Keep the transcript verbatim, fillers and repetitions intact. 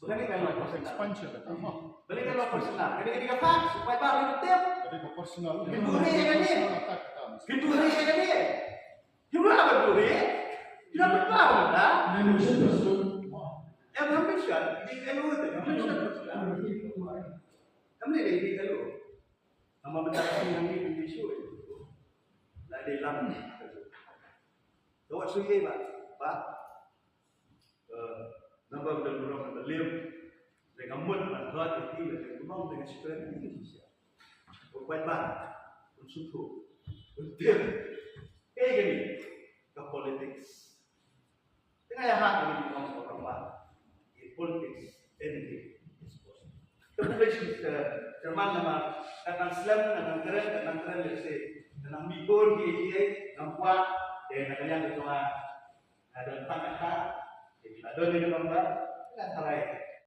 Balei ka long personal? Expansion kata mo. Balei ka long personal? Kane ka dei ka fact, paidbah ki tip. Kane ka personal. Ki buhrieh ïa kane. Personal attack kata mo. Ki buhrieh ïa kane. Ki buhrieh ïa kane. Ki buhrieh ïa kane. Em ha mention, ki dei LO te, ha mention personal. Em ne dei LO. Namar mynta ka sngi hangne ki dei shuh. La dei lam. Ka wat shu ïa ba, ba. Eh, namar ba burom ba liam, da ka mut ban hot ïa ki, da ka mut da ka shipren ïa ki shisha. Ba paidbah un sngewthuh, un tip. Kaei kane ka politics? Te nga ïa hap ban ong ba ka politics, anything is possible. Te pule shi, eh, chairman, namar ka nang slem, ka nang kren, ka nang kren lehse, ka nang mih bun kiei kiei, nang kwah, te na ka liang ka jong nga, nga don tang kata, te ki la don ïa ka number, nga tharai,